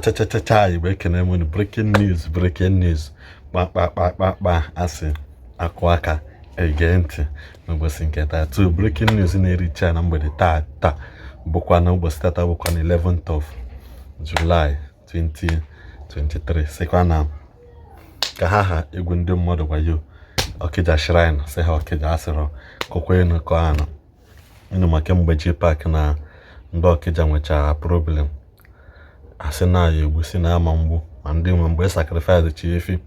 Chachachacha, Igbo, ekene m unu. Breaking news, breaking news, kpakpakpakpakpa. Asị akụ aka ege ntị n'ụbọchị nke taa. Two breaking news na-ericha na mgbede taa taa bụkwa na ụbọchị tata bụkwa na 11th of July 2023. Sịkwa na ka ha egwu ndị mmadụ wayo Okija Shrine, sị ha Okija asịrọ kụkwa enu kọ anụ ịnụ ma kemgbe JPAC na ndị Okija nwechara problem, asị na ya egbu si na ama mgbu ma ndị nwe mgbe sacrifice chi efi,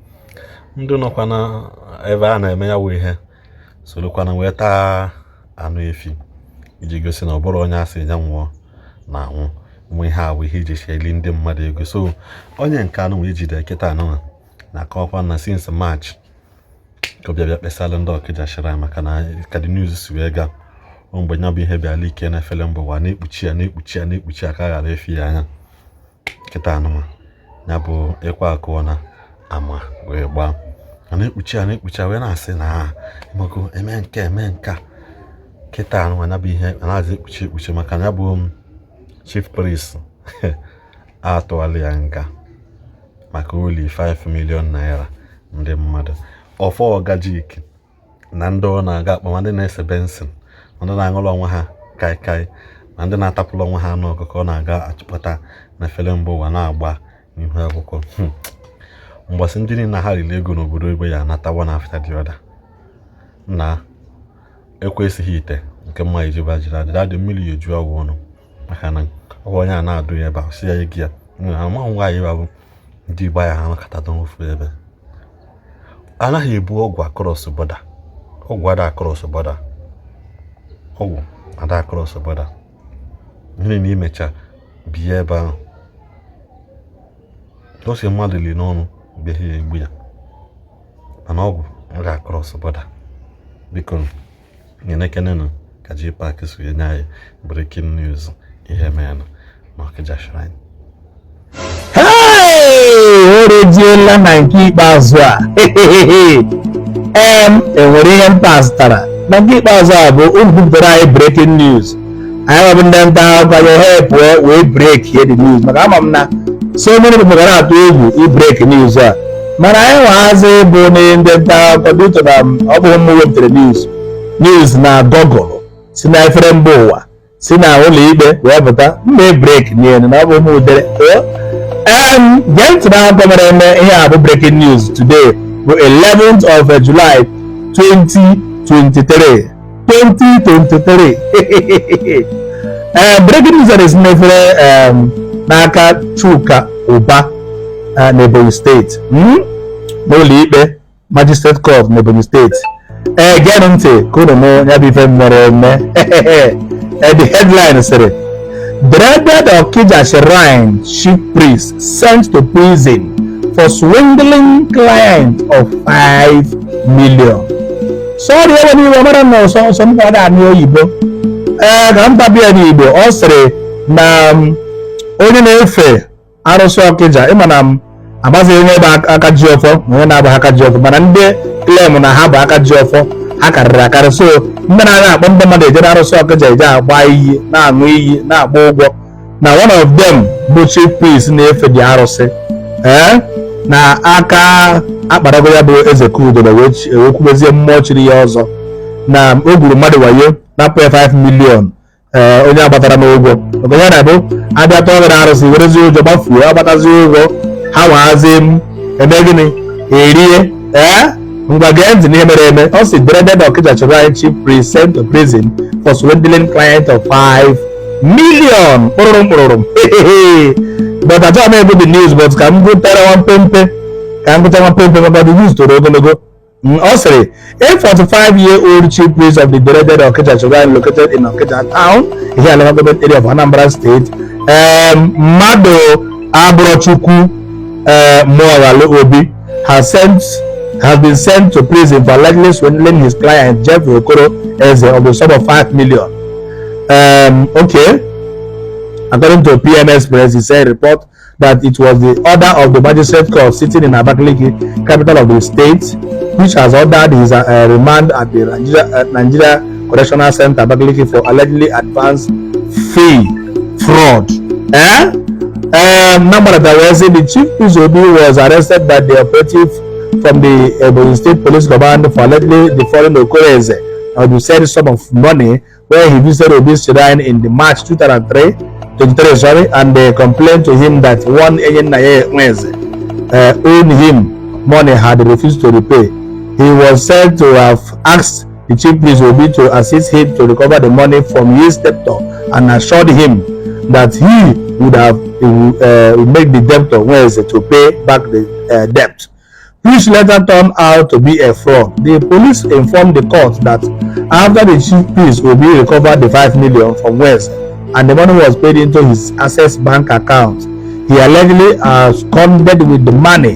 ndị nọkwa na ebe a na-eme ya wụ ihe sorokwana wee taa anụ efi iji gosi na ọ bụrụ onye asị ya nwụọ na anwụ nwe. Ihe a bụ ihe iji eli ndị mmadụ ego. So onye nke anụ wee jide kịta anụ na-akọwakwa na since March ka ọ bịa bịa kpesara ndị Okija Shrine, maka na ka the news si wee gaa ọ mgbe ya bụ ihe bịara ike na-efele mba ụwa, na-ekpuchi ya, na-ekpuchi ya, na-ekpuchi ya ka a ghara efi ya anya. Kịta anụma ya bụ ịkwa akụọ na ama wee gbaa, a na-ekpuchi ya, na-ekpuchi ya, wee na-asị na ịmago eme nke eme nke a. Kịta anụma ya bụ ihe a na-azị ekpuchi ekpuchi, maka na ya bụ chief priest atụwala ya nga maka oli 5 million naira ndị mmadụ. Ọfọ ọgajik na ndị ọ na-aga akpa, ma ndị na-ese bensin, ma ndị na-aṅụrụ onwe ha kaikai, ma ndị na-atapụrụ onwe ha anụ ọkụkọ, ọ na-aga achịkpọta na efere mba ụwa na-agba n'ihu akwụkwọ. Mgbasị ndị niile ha riri ego n'obodo oyibo ya anata one after the other na ekwesịghị ite nke mma ejiba jiri adịrị adị mmiri ya eju ọgwụ ọnụ, maka na ọ bụ onye a na-adụ ya ebe a si ya ego ya amaghị nwaanyị bụ ndị Igbo ya ha nakọta n'ofu ebe. Anaghị ebu ọgwụ across border, ọgwụ ada across border, ọgwụ ada across border. Ihe na imecha bie ebe ahụ o si mmadụ li n'ọnụ mgbe ha egbu ya, mana ọgwụ ọ ga-across border. Biko nyenekenenụ ka JPAC si nye anyị breaking news ihe mere na Okija Shrine. Hey! O rejiela na nke ikpeazụ a. Enwere ihe mkpa zụtara na nke ikpeazụ a bụ unu bupụtara anyị breaking news. Anyị bụ ndị nta akụkọ anyị help wee break the news, maka ama m na so many people ga na-atụ egwu i break news a, mana anyị nwahazi bụ ndị nta akụkọ due to na ọ bụghị m wepụtara news. News na Google si na efere mba ụwa, si na ụlọ ikpe wee pụta mma break n'elu na ọ bụ m udere. Gee ntị na akụkọ mere eme. Ihe a bụ breaking news today bụ 11th of July 2023, 2023. Breaking news a na-esi n'efere n'aka Chuka Ụba n'Ebonyi Steeti, n'ụlọ ikpe Magistrate Court n'Ebonyi Steeti. Ee, geenụ ntị ka unu nụ ya bụ ife mere eme. The headline sịrị, "Dreaded Okija Shrine Chief Priest sent to prison for swindling client of 5 million." Sorry, ebe n'iwe mara na ọsọ ọsọ m kwado anụ oyibo. Ee, ka m tapịa n'Igbo, ọ sịrị na onye na-efe arụsị Okija, ịma na m amaghị onye bụ aka ji ọfọ na onye na-abụghị aka ji ọfọ, mana ndị claim na ha bụ aka ji ọfọ ha karịrị akarị. So ndị na-aga akpọ ndị mmadụ eje n'arụsị Okija eje agba iyi, na-aṅụ iyi, na-agba ụgwọ, na one of them bụ chief priest na-efe dị arụsị. Ee, na aka akparago ya bụ eze Kudo wee kwubezie mmụọ chiri ya ọzọ na o gwuru mmadụ wayo, napụ ya 5 million. Ee, onye agbatara n'ụgwọ, maka ya na-abụ abịa tọọ gị arụsị, werezie ụjọ gbafuo, agbatazi ụgwọ ha nwahazi m eme gịnị erie. Ee, ngwa, gee ntị n'ihe mere eme. Ọ sị, "Dreaded Okija Shrine chief priest sent to prison for swindling client of 5 million." Kpụrụrụ mkpụrụrụ, but achọghị m ebu the news, but ka m gụtere nwa mpempe, ka m gụtere nwa mpempe, maka the news toro ogologo. Ọ sịrị, a 45-year-old chief priest of the dreaded Okija Shrine located in Okija town, Ihiala Local Government Area of Anambra State, Mmadụ Abụrọchukwu Muoghalu Obi, has been sent to prison for allegedly swindling his client Jeffrey Okoro Eze of the sum of 5 million. Okay. According to PMS Press, he said report that it was the order of the magistrate court sitting in Abakaliki, capital of the state, which has ordered his remand at the Nigeria Correctional Center, Abakaliki, for allegedly advance fee fraud. Eh? Na mgbadata wee sị, the Chief Priest Obi was arrested by the operative from the Ebonyi State Police Command for allegedly defrauding Okoreze of the said sum of money when he visited Obi's shrine in the March 2003, 23, sorry, and they complained to him that one Enyinaya Nweze owed him money had refused to repay. He was said to have asked the Chief Priest Obi to assist him to recover the money from his debtor and assured him that he would make the debtor Nweze to pay back the debt, which later turned out to be a fraud. The police informed the court that after the Chief Priest Obi recovered the 5 million from Nweze and the money was paid into his Access Bank account, he allegedly absconded with the money.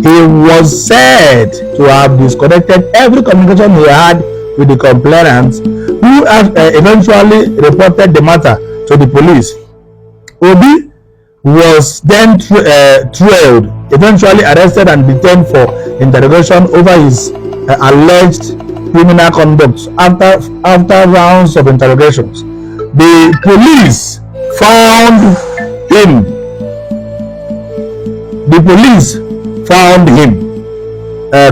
He was said to have disconnected every communication he had with the complainant, who eventually reported the matter to the police. Obi was then trailed, eventually arrested and detained for interrogation over his alleged criminal conduct. After rounds of interrogations, the police found him. The police found him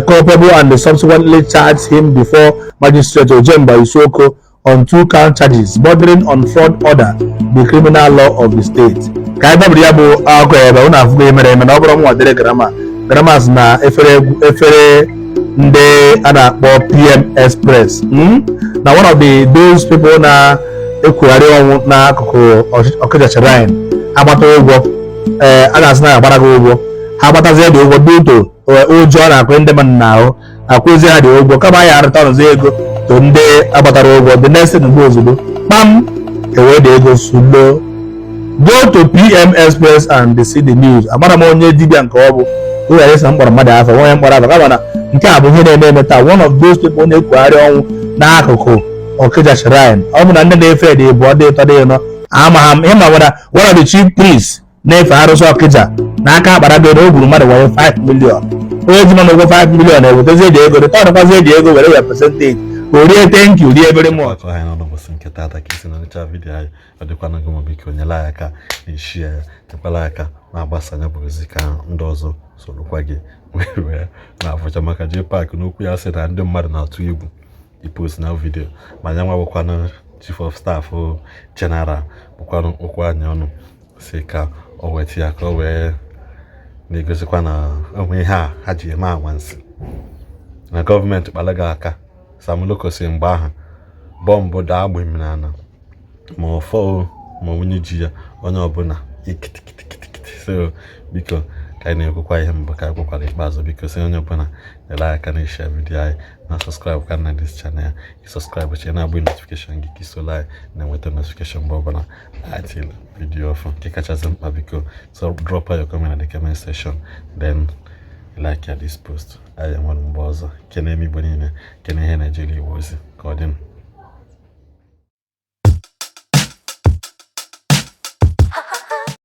culpable and they subsequently charged him before Magistrate Ojemba Isoko on two count charges bordering on fraud under the criminal law of the state. Ka anyị gbabiri ya bụ akụkọ ebe unu afụgo ihe mere eme na ọ bụrụ nwa dere grama grama sị na efere efere ndị a na-akpọ PM Express, Na one of the those people na-ekwugharị ọnwụ n'akụkụ Ọkịja Shrine agbata ụgwọ, ee, a ga-asị na agbara gị ụgwọ, ha agbatazie dị ụgwọ dị ụtọ ụjọ ọ na-akwụ ndị mmadụ n'ahụ, akwụzie ha dị ụgwọ kama ya arịta ego to ndị agbatara ụgwọ. The next thing bụ ozugbo kpam ewee dị ego sulo. Go to PM Express and see the news. Amara m onye dibịa nke ọ bụ ụlọ esi na mkpọrọ mmadụ afọ onye mkpọrọ afọ, kama na nke a bụ ihe na-eme eme taa. One of those people na-ekwugharị ọnwụ n'akụkụ Ọkịja Shrine, ọ bụ na ndị na-efe dị bụ ọ dị ịtọ dị ịnọ ama ha m ịma nwere one of the chief priests na-efe arụsị Ọkịja n'aka akpara gị na o gburu mmadụ wanye 5 million. Onye ji mana ụgwọ 5 million ewetazie dị ego, retọnụkwazie dị ego, were ya percentage o rie. Thank you, rie very much. Akọ anyị n'ụbọchị nke taata ka isi na ncha video anyị ọ dịkwana gị ma, biko nyere anyị aka na ishi ya, nyekwara aka na-agbasa ya bụ ozi ka ndị ọzọ sorokwa gị wee na-afụcha maka JPAC n'okwu ya sị na ndị mmadụ na-atụ egwu ipost na video ma ya nwa bụkwanụ chief of staff general bụkwanụ okwu anyị ọnụ si ka o weta ya ka o wee na-egosikwa na onwe ihe a ha ji eme anwansi na gọọmenti kpara gị aka. Sam Loco si mgbe ahụ bọmbụ daa gbim n'ala ma ọfọ ma onye ji ya onye ọbụla ikitikitikitikiti. So biko, ka anyị na-ekwukwa ihe mbụ ka anyị kwekwara ikpeazụ, biko si onye ọbụla nyere anyị aka na ishare video anyị na subscribe ka na this channel. Subscribe chee na-agba notification gị ka isola anyị na-enweta notification mgbe ọbụla anyị tiri video ọfụ. Nke kachasị mkpa, biko, so drop your comment in the comment section, then like ya this post. Anyị enwere mgbe ọzọ. Kene m Igbo niile, kene ihe Naijiria Igbo ozi ka ọ dị.